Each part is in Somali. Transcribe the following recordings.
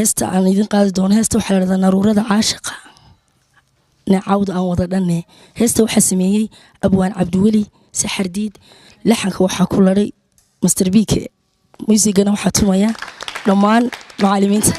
Heesta aan idin qaadi doono, heesta waxaa la dhahdaa Naruurada Caashaqa Neecawda Aan Wada Dhanne. Heesta waxaa sameeyey Abwaan Cabdiweli Saxardiid, laxanka waxaa ku laray Master Bike, muusigana waxaa tumaya dhammaan macaalimiinta.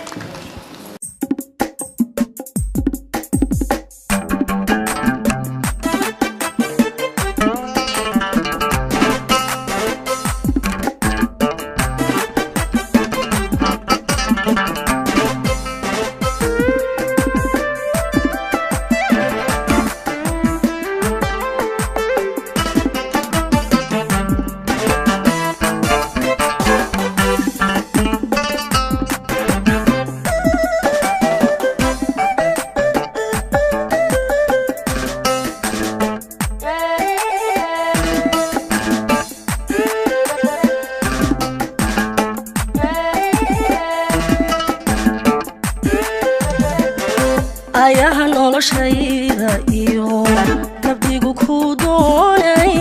Ayaha noloshayda iyo nabdigu ku doonay,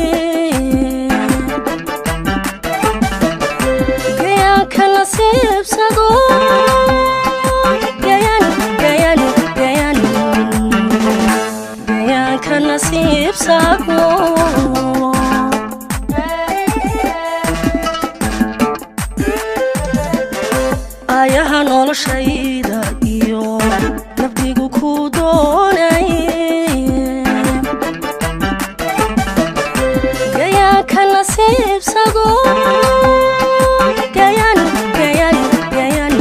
gayaanka nasiibsado, gayan gayan gayan gayaanka nasiibsado. Ayaha noloshayda iyo nabdigu ku doonay, gayaanka nasiibsado, gayan gayan gayan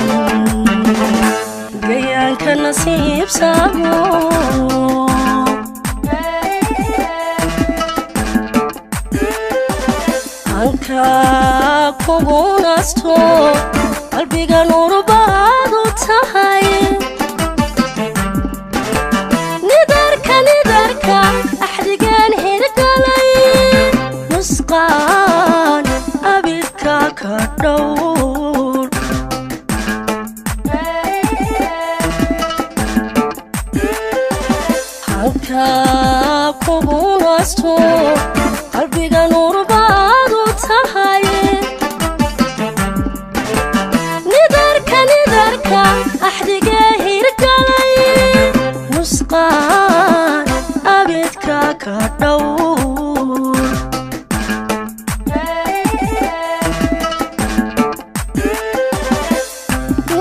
gayaanka nasiibsado. Hanka kugu nasto, qalbiga nuurbaadu tahay, nidarka nidarka axdigan hirgalay, nusqaan abidka ka dhowr. Hanka kugu nasto, qalbiga nuurbaadu tahay, nidarka nidarka axdiga hirgalay, nusqaan abidka ka dhowr.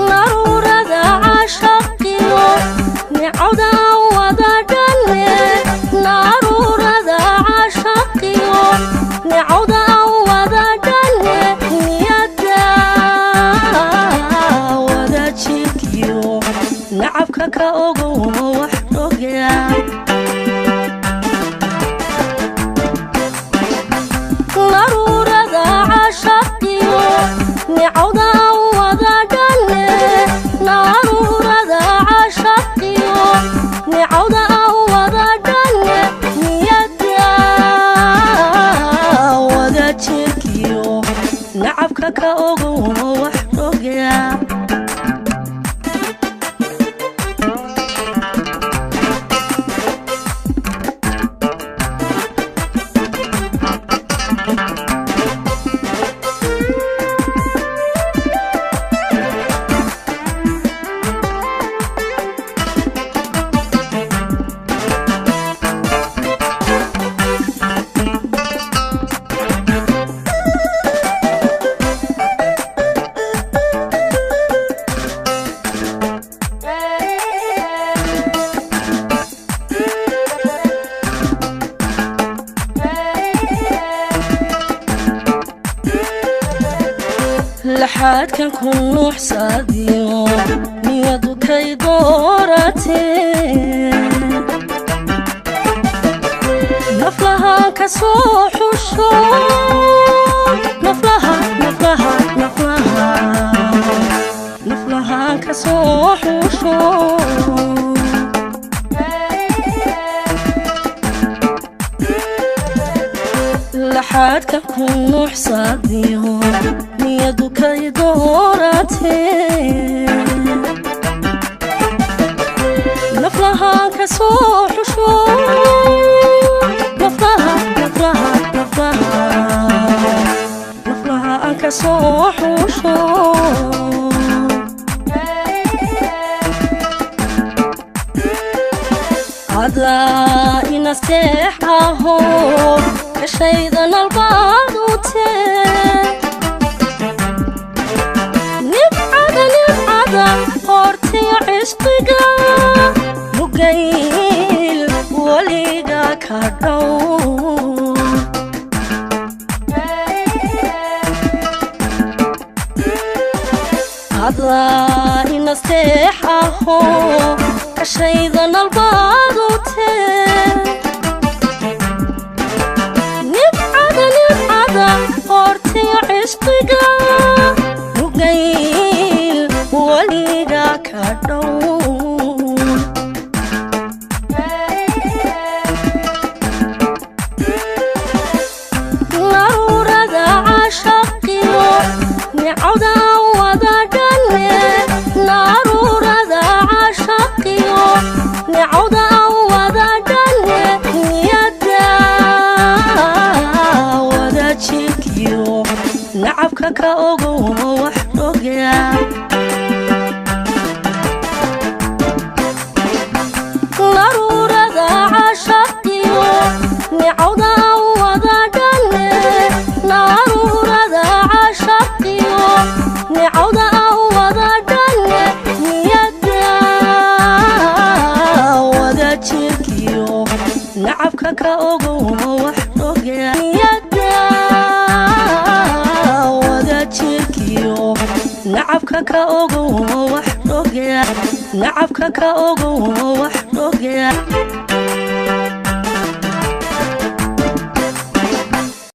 Naruurada caashaqiyo nicawda wada dhanne, naruurada caashaqiyo nicawda wada dhanne, niyada wada jirkiyo nacabka ka ogow wax roga. Naruurada caashaqiyo nicawda wada dhanne, naruurada caashaqiyo nicawda wada dhanne, niyada wada jirkiyo nacabka ka ogow wax roga. Laxaadkan ku nuuxsadiyo niyadu kay dooratee, naflahaan ka soo xusho, naflaha naflaha naflaha naflahaan ka soo xusho. Laxaadka ku nuuxsadiyo niyadu kay dooratee, naflahaan ka soo xusho, naflaha naflaha naflaha naflaha aan ka soo xusho. Adaa inasteexaho kashaydan albaadute. Nibcada nibcada hortiyo cishqiga mugayl weliga ka dhow. Adaa inasteexaho kashaydan albaadute. Nibcada nibcada hortiyo cishqiga mugayl weliga ka dhow. Naruurada caashaqiyo nicawda wada dhanne, naruurada caashaqiyo nicawda wada dhanne, niyada wada jirkiyo nacabka ka ogow wax dhoga. Naruurada caashaqiyo nicawda wada dhanne, naruurada caashaqiyo nicawda wada dhanne, niyada wada jirkiyo nacabka ka ogow wax dhoga. Niyada wada jirkiyo nacabka ka ogow wax dhoga, nacabka ka ogow wax dhoga.